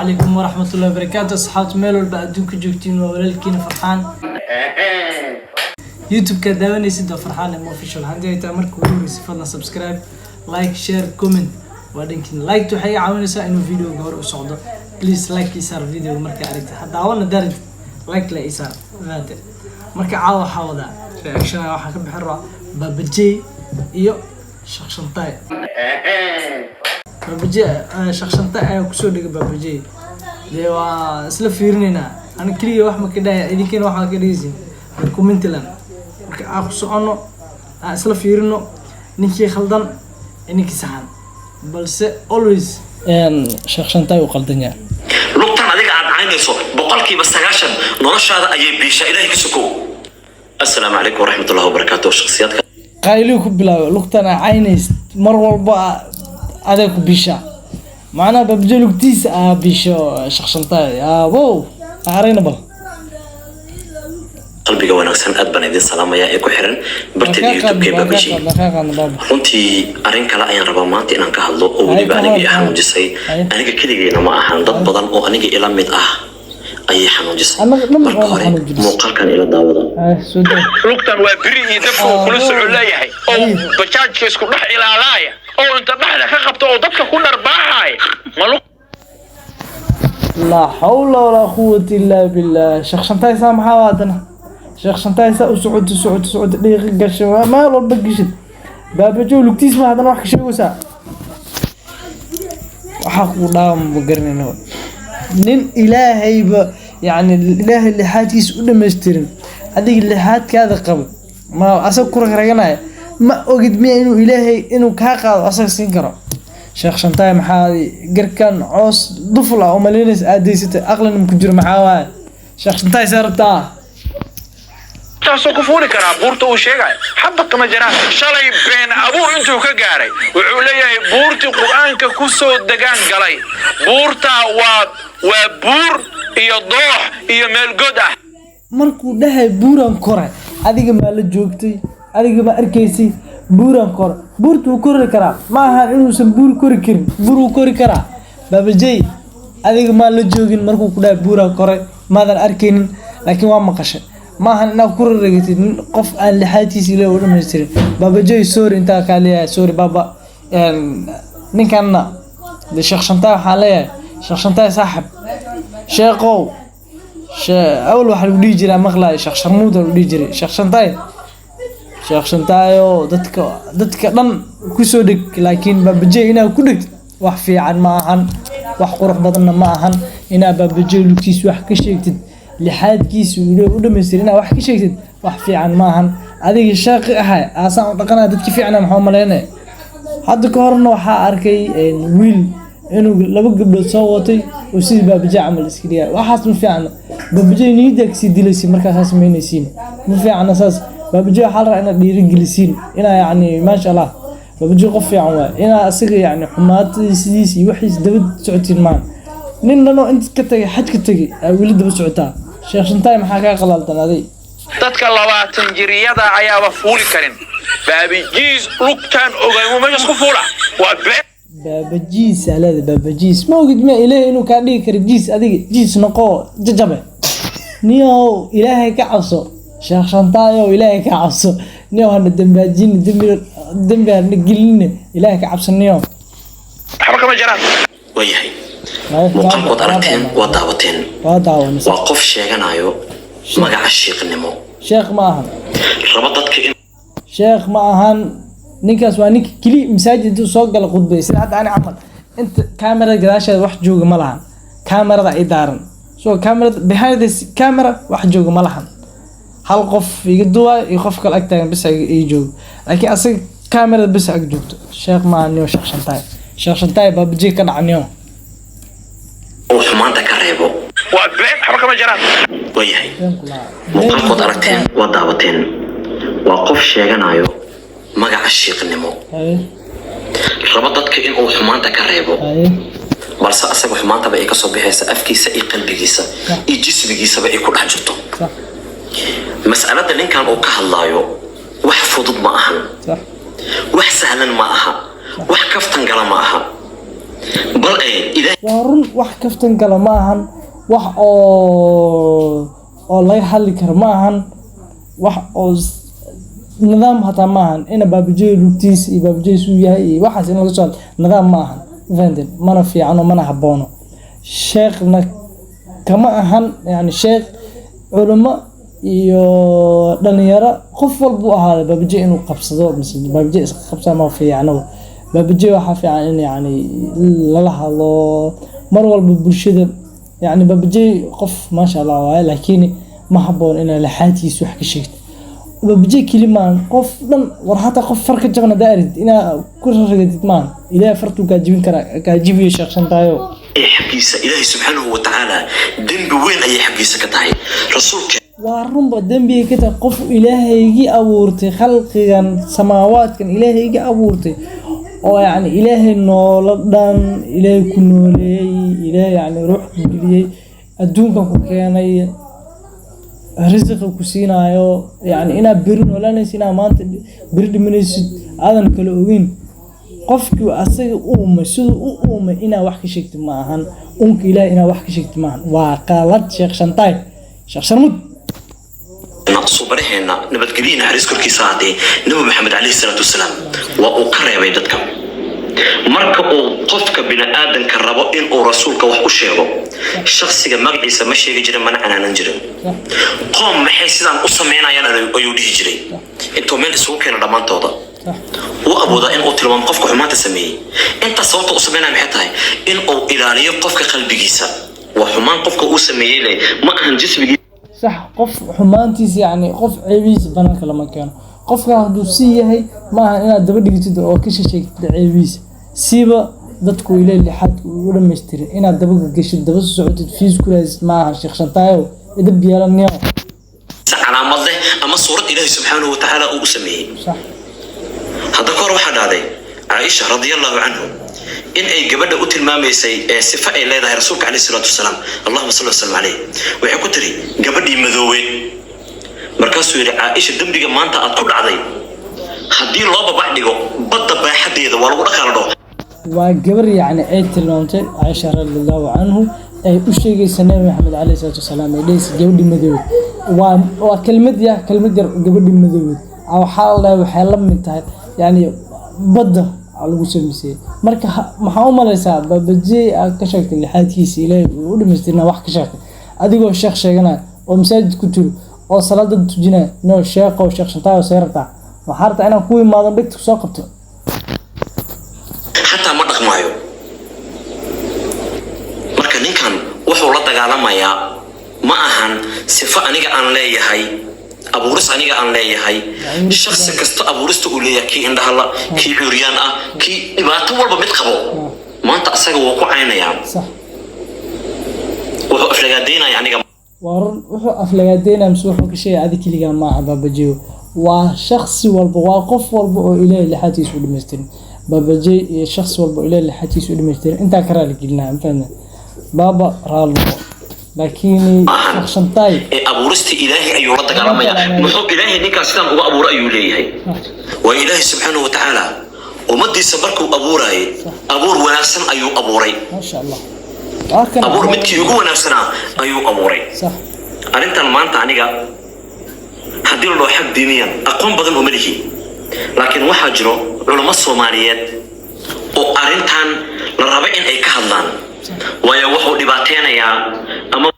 Calaykum waraxmatullahi wabarakaatu. Asxaabta meel walba adduunka joogtiin, waa walaalkiina Farxaan. YouTube-ka daawanaysid waa Farxaan M Official. Haddii ay tahay marka ugu horreysay, fadlan subscribe, like, share, comment waa dhankiina. Like waxay iga caawinaysaa inuu videoga hore u socdo. Please like ii saar videoga markaa aragtid. Hadaawana darid like la ii saar, fahamte? Marka caawa waxaa wadaa reaction. Waxaa ka bixin rabaa Baabajey iyo Shaqshantay. Baabajey, Shaqshantay ayaa kusoo dhigay Baabajey. Dee waa isla fiirinaynaa. Ana keliya wax ma ka dhahaya, idinkina waxaa ka dhigaysiin commentland. Marka aan ku soconno, aan isla fiirino ninkii khaldan iyo ninkii saxan, balse always Shaqshantay uu qaldan yahay. Lugtan adiga aad caynayso 90% noloshaada ayay biishaa, Ilaahay ka sokow. Assalaamu calaykum waraxmatullahi wabarakaatu. Shakhsiyaadka Qaylii ku bilaabay, lugtan aa caynays mar walba aday ku bishaa. Macnaha Baabajey lugtiisa aa bisho Shaqshantay. Aabow, aragna bal. Qalbiga wanaagsan, aad baan idin salaamayaa ee ku xiran barteeda YouTube-ka ee Baabajey. Runtii arrin kale ayaan rabaa maanta inaan ka hadlo oo weliba aniga i xanuujisay. Aniga keligeyna ma ahan, dad badan oo aniga ila mid ah ayay xanuujisay. Annaga dhan Marka waa hore xanuujisay. muuqaalkan ila daawada. Soo daa. Lugtan waa biri iyo dabka uu kula soco leeyahay oo bajaajka isku dhex ilaalaaya oo inta dhexda ka qabta oo dadka ku dharbaaxaaya ma lug Laa xawla walaa quwata illaa billah. Sheekh Shantay saa maxaa waa haddana? Sheekh Shantay saa u socoto, socoto, socoto, dhiiqi gashay, meel walba gishid. Baabajow lugtiis ma haddana wax ka sheegaysaa? Waxaa kugu dhaawa ma garanayno. Nin Ilaahayba, yacni Ilaahay lixaadkiisa u dhammaystirin, adiga lixaadkaada qaba ma asaga ku ragraganaya? Ma ogid miya inuu Ilaahay inuu kaa qaado asaga siin karo? Sheekh Shantaay, maxaa garkan coos duful ah umalaynaysa aad daysatay? Aqlina ma ku jiro? Maxaa waaye, Sheekh Shantaay, see rabtaa? Taasoo ku fuuli karaa buurta uu sheegayo xabad kama jiraan. Shalay been abuur intuu ka gaaray wuxuu leeyahay buurtii Qur-aanka ku soo degaan galay. Buurtaa waa buur iyo doox iyo meel god ah. Markuu dhahay buuran kore, adiga maa la joogtay? Adiga ma arkaysay buuran kore? Buurta wuu kori karaa, ma ahan inuusan buur kori karin. Buur wuu kori karaa. Baabajey, adiga maa la joogin markuu ku dhahay buuran kore? Maadan arkaynin, laakiin waa maqashay. Ma ahan inaad ku raregatid nin qof aan lixaadkiisa Ilaah u dhamaystirin. Baabajey, sorry, intaa kaa leeyahay, sorry baaba. Ninkanna de Sheekh Shantaay waxaan leeyahay, Sheekh Shantaay saaxib, sheeqow, awal waxaa lagu dhihi jiraa, maqlaay, Sheekh Sharmuud aa lagu dhihi jiray. Sheekh Shantaay, Sheekh Shantaayo, dadka dhan kusoo dheg, laakiin Baabajey inaad ku dhegtid wax fiican ma ahan, wax qurux badanna ma ahan. Inaad Baabajey lugtiis wax ka sheegtid, lixaadkiisa uu u dhamaystir inaad wax ka sheegtid, wax fiican ma ahan. Adiga sheeqi ahay aasaan u dhaqanaya dadki fiicna, maxaa umaleynaya? Hadda ka horna waxaa arkay wiil inuu laba gabdhood soo watay oo sidii Baabajey camal iska dhigay. Waxaas ma fiicna. Baabajey niyadda kasii dilaysiin markaa saas samaynaysiin, ma fiicna saas. Baabajey waxaa la rabaa inaad dhiirigelisiin, inaa yacni, maasha Allah, Baabajey qof fiican waay. Inaa asiga yacni xumaatadiisidiis iyo waxiis daba socotiin maaha. Nin dhanoo inta ka tagay, xaj ka tagay, aa weli daba socotaa. Sheekh Shantaay, maxaa kaa qalaaldan aday? Dadka 20 jiriyada ayaaba fuuli karin. Baabijiis lugtaan ogay meeshaas ku fuula waa been. Baabajiis aa leedahay. Baabajiis, ma ogid miya Ilaahay inuu kaa dhigi karo jiis? Adiga jiis noqo, jajabe. Niyow, Ilaahay ka cabso. Sheekh Shantaayow, Ilaahay ka cabso. Niyow, hana dambaajini, dembi dembi hana geline. Ilaahay ka cabso, niyow. Waxba kama jiraan. Waayahay, muuqaalkood aragteen, waa daawateen. Waa daawanaysa. Waa qof sheeganayo magaca shiiqnimo. Sheekh ma ahan. Raba dadka in Sheekh ma ahan ninkaas. Waa ninka keli masaajid intuu soo gala khudbay, sida hadda ani camal. Inta kaamirada gadaasheeda wax jooga ma lahan, kaamirada ay daaran. So kaamirada, behind this camera wax jooga ma lahan. Hal qof iga duwaayo iyo qof kale ag taagan bis ii joogo, laakiin asaga kaamirada bis ag joogto. Sheekh ma ahan niyo. Sheekh Shantaay, Sheekh Shantaay, baabajey ka dhaca niyo. Uu xumaanta ka reebo. Waa been, waxba kama jiraan. Waayahay, muuqaalkood aragteen, waa daawateen. Waa qof sheeganayo magaca shiiqnimo, raba dadka in uu xumaanta ka reebo, balse asaga xumaantaba ay kasoo bixaysa afkiisa iyo qalbigiisa iyo jismigiisaba ay ku dhex jirto. Mas'alada ninkan uu ka hadlaayo wax fudud ma ahan, wax sahlan ma aha, wax kaftan gala ma aha. Bal ee Ilaahay Waa run, wax kaftan kale ma ahan, wax oo laga hadli karo ma ahan, wax oo nidaam hataa ma ahan ina Baabajey lugtiisa iyo Baabajey suu yahay iyo waxaas in laga soo hadlo nidaam ma ahan, ma fahanteen? Mana fiicano, mana haboono, sheekhna kama ahan. Yani sheekh, culimo iyo dhalinyaro, qof walba u ahaada, Baabajey inuu qabsado mise Baabajey iska qabsado ma fiicno. Baabajey waxaa fiican in yani lala hadlo mar walba bulshada. Yani Baabajey qof maasha Allah waaye, laakiin ma haboon inaa laxaadkiisa wax ka sheegto. Baabajey keli maahan, qof dhan war, hataa qof far ka jaban haddaa aragtid inaa ku raragatid maahan. Ilaahay fartuu kaa jibin karaa, kaa jibiyo. Sheekhsantaayo. Ee xaggiisa Ilaahay subxaanahu wa tacaala dembi weyn ayay xaggiisa ka tahay. Rasuulka Waa runba, dembiga ka tahay qof Ilaahaygii abuurtay khalqigan, samaawaadkan Ilaahaygii abuurtay, oo yacni Ilaahay noolo dhan, Ilaahay ku nooleeyey, Ilaahay yacni ruux ku geliyey, adduunkan ku keenay, risiqa ku siinaayo, yacni inaad beri noolanaysid, inaad maanta beri dhimanaysid aadan kala ogeyn. Qofkii asaga uumay, siduu u uumay inaa wax ka sheegtid ma ahan. Unka Ilaahay inaa wax ka sheegtid ma ahan, waa qalad. Sheekh Shantaay, Sheekh Sharmud. Suubanaheena nabadgelyo naxariis korkiisa haatee, Nabi Maxamed calayhi salaatu wasalaam, waa uu ka reebay dadka. Marka uu qofka bini-aadanka rabo inuu rasuulka wax u sheego, shakhsiga magaciisa ma sheegi jirin, mana canaanan jirin. Qoom maxay sidaan u samaynayaan ayuu dhihi jiray intuu meel isugu keeno dhammaantooda. Wuu awoodaa in uu tilmaamo qofka xumaanta sameeyey. Intaas sababta u sameynaya maxay tahay? In uu ilaaliyo qofka qalbigiisa. Waa xumaan qofka uu sameeyey le, ma ahan jismigii. Sax, qof xumaantiisa, yacni qof ceebihiisa banaanka lama keeno. Qofka hadduu si yahay, maaha inaad daba dhigtid oo ka sheegtid ceebihiisa. Siiba dadku ilaa lixaadka uu u dhamaystirin inaad daba gashid, daba socotid, fiis ku raadisid maaha. Sheekh Shantaayow, idab yeelaniyo. Calaamad leh ama suurad Ilaahi subxaanahu watacaala uu u sameeyey. Hadda kahor waxaa dhahday Caaisha radiallahu canhu in ay gabadha u tilmaamaysay ee sifa ay leedahay rasuulka calayhi salaatu wasalaam, allahuma salli wasalam caleyh, waxay ku tiri gabadhii madooweed. Markaasuu yidhi, "Caaisha, dembiga maanta aad ku dhacday haddii loo babac dhigo badda baaxadeeda waa lagu dhaqaala dhaho." Waa gabar yacni ay tilmaamtay Caaisha radiallahu canhu, ay u sheegaysa Nabi Maxamed caleyhi salaatu wasalaam, ay dhehaysa gabadhii madoobeed. Waa kelmad ya kelmad yar, gabadhii madoobeed waxaa la dhahay waxay la mid tahay yacni badda aa lagu sameysay. Marka maxaa u malaysaa Baabajey aad ka sheegtay lixaadkiisa Ilaahay uu u dhamaystirna wax ka sheegtay, adigoo sheekh sheeganaya oo masaajid ku jiro oo salaada tujinaya? No sheekhow, Sheekh Shantaayo, see rabtaa? Waxaa rabtaa inaan ku imaado, dhegta kusoo qabto? Xataa ma dhaqmaayo. Marka ninkan wuxuu la dagaalamayaa ma ahan sifo aniga aan leeyahay, abuuris aniga aan leeyahay. Shaksi kasta abuurista uu leeyahay, kii indhahala, kii curyaan ah, kii dhibaato walba mid qabo, maanta asaga wuu ku caynayaa. Wuxuu aflagaadeynaya aniga. Waa run, wuxuu aflagaadeynaya mise wuxuu ka sheegaya adi keligaa maaha Baabajeyo, waa shaksi walba, waa qof walba oo Ilaahay lixaadkiisa u dhamaystirin. Baabajey iyo shaksi walba oo Ilaahay lixaadkiisa u dhamaystirin intaa ka raali gelinaya, ma fahamtay? Baaba raali noqo, laakiin Maahan. Sheekh Shantaay Ee abuurista Ilaahay ayuu la dagaalamaya. Muxuu Ilaahay ninkaas sidaan uga abuuray ayuu leeyahay. Waa Ilaahay subxaanahu watacaala ummadiisa markuu abuurayay, abuur wanaagsan ayuu abuuray. Maasha Allah, waa kan. Abuur midkii ugu wanaagsanaa ayuu abuuray. Arrintan maanta aniga haddii la dhaho xag diiniyan aqoon badan uma lihi, laakiin waxaa jiro culummo Soomaaliyeed oo arrintan la rabo in ay ka hadlaan, waayo wuxuu dhibaateynayaa ama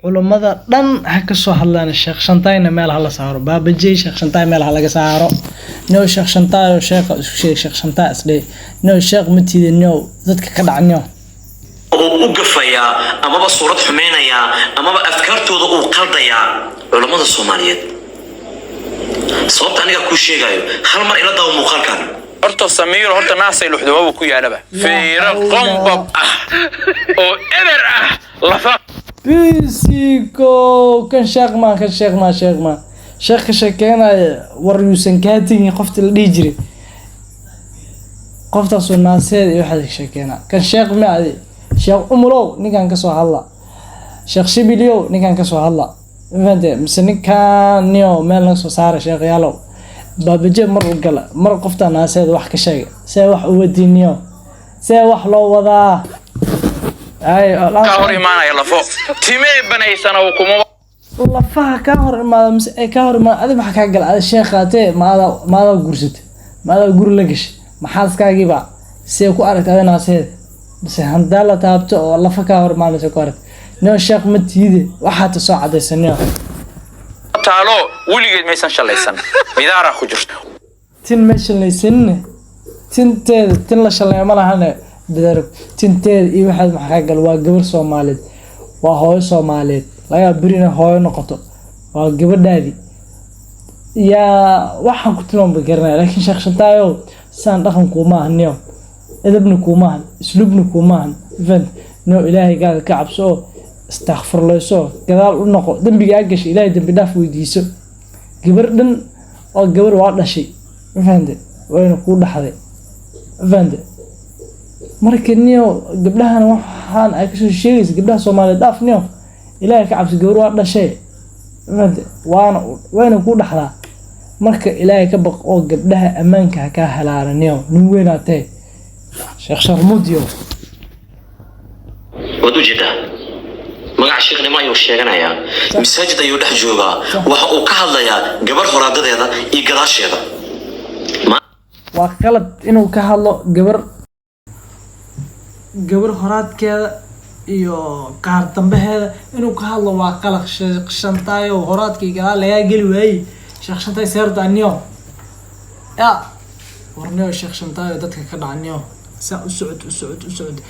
Culummada dhan ha ka soo hadlaan. Sheekh Shantayna meel hala saaro. Baabajey, Sheekh Shantaay meel ha laga saaro. No Sheekh Shantaay oo sheekha isku sheeg, Sheekh Shantaay isdhe, no sheekh ma tiida, no dadka ka dhac no. Uu u gafayaa amaba suurad xumeynayaa amaba afkaartooda uu qaldayaa culummada Soomaaliyeed. Sababta aniga kuu sheegayo, hal mar ila daawo muuqaalkan. Horta Samiir, horta naasay luxdumaba ku yaalaba fiiro qombab ah oo eber ah lafa. Bisiko kan sheekh maa, kan sheekh maa, sheekh maa, sheekh ka sheekeynaya. War yuusan kaa tegin qofta la dhihi jiray, qoftaasoo naaseed iyo waxaas ka sheekeynaa. Kan sheekh ma adi? Sheekh Umulow, ninkan kasoo hadla. Sheekh Shibiliyow, ninkan kasoo hadla, ma fahantay? Mise ninkan niyo meel naga soo saara. Sheekhayaalow, Baabaje mar u gala, mar qofta naaseed wax ka sheega, see wax u wadiiniyo. See wax loo wadaa? Ay, Ka hor imaanaya lafo timee banaysana kuma. Lafaha kaa hor imaada mise ay kaa hor imaada, adi maxaa kaa gala? Adi sheekhaatee, maadaa maadaa guursatay? Maadaa guri la gashay? Maxaaskaagiiba see ku aragtay adi naaseed mise handaa la taabto oo lafa kaa hor imaanaysa ku aragtay? Nio sheekh ma tiide, waxaa ta soo cadaysa nio. Taalo weligeed maysan shalaysan, midaaraa ku jirto. Tin ma shalaysanine, tinteeda tin la shalay ma lahane. Bidar tinteeda iyo waxaad maxaa kaa gala? Waa gabar Soomaaliyeed, waa hooyo Soomaaliyeed, laga yaaba beri inay hooyo noqoto, waa gabadhaadii. Yaa waxaan ku tilmaamba garanaya, laakiin Sheekh Shantaayow, saan dhaqan kuuma ahan niyo, edabna kuuma ahan, isluubna kuuma ahan event niyo. Ilaahay gaaga ka cabso oo istakfurlayso, gadaal u noqo, dembiga aa gashay Ilaahay dembi dhaaf weydiiso. Gabar dhan oo gabar waa dhashay, ma fahante? Wayna kuu dhaxday, ma fahante? Marka niyo, gabdhahan waxaan ay kasoo sheegaysa, gabdhaha Soomaaliyeed dhaaf niyo, Ilaahay ka cabsi. Gabar waa dhashay, ma fahante? Waana wayna kuu dhaxdaa. Marka Ilaahay ka baq oo gabdhaha ammaanka ha kaa helaana niyo. Nin weynaa tahay, Sheekh Sharmuudiyo. Waad u jeedaa, magaca sheekhnimo ayuu sheeganayaa, masaajid ayuu dhex joogaa, waxa uu ka hadlayaa gabar horaadadeeda iyo gadaasheeda. Waa qalad inuu ka hadlo gabar horaadkeeda iyo qaar dambeheeda inuu ka hadlo, waa qalad. Sheekh Shantaayo, horaadkii gadaal lagaa geli waayey. Sheekh Shantaay, seerta niyo ya warniyo. Sheekh Shantaayo, dadka ka dhaca niyo. Saa u socod, u socod, u socod.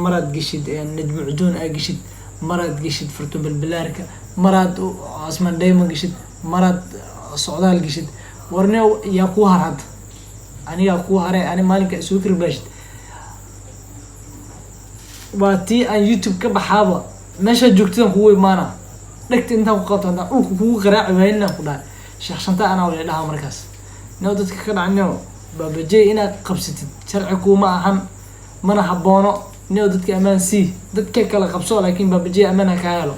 Maraad geshid Najmu Cudoon aa geshid, maraad geshid Furtun Balbalaarka, maraad Asmaan Dayman geshid, maraad Socdaal geshid. Warniyo, yaa kuu har hadda? Anigaa kuu haray. Ani maalinka isugu karbaashid waa tii aan YouTube ka baxaaba. Meeshaad joogtidan kugu imaana, dhegta intaan ku qabto haddaan dhulka kugu qaraaci waaynin ku dhahay. Sheekh Shanta anaa wala dhaha markaas. Nio, dadka ka dhac nio. Baabajey, inaad qabsatid sharci kuuma ahan, mana haboono nio. Dadka ammaan sii, dadka kale qabso, laakiin baabajey ammaan ha kaa helo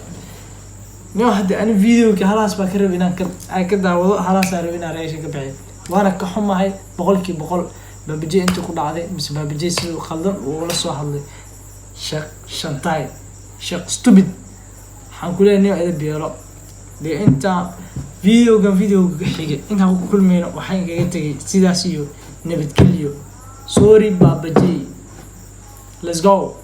nio. Hadda ani videoga halaas baa ka raba inaan ka aan ka daawado, halaasaa raba inaan reaction ka bixiyo. Waana ka xumahay 100%. Baabajey intii ku dhacday mise baabajey siduu khaldan uu ula soo hadlay Sheekh Shantaay, Sheekh Stupid, waxaan ku leeyahay nio edeb yeelo. Dee intaa videogan videoga xigay intaan ku kulmayno, waxaan kaga tegay sidaas iyo nabadgelyo. Sorry baabajey, let's go.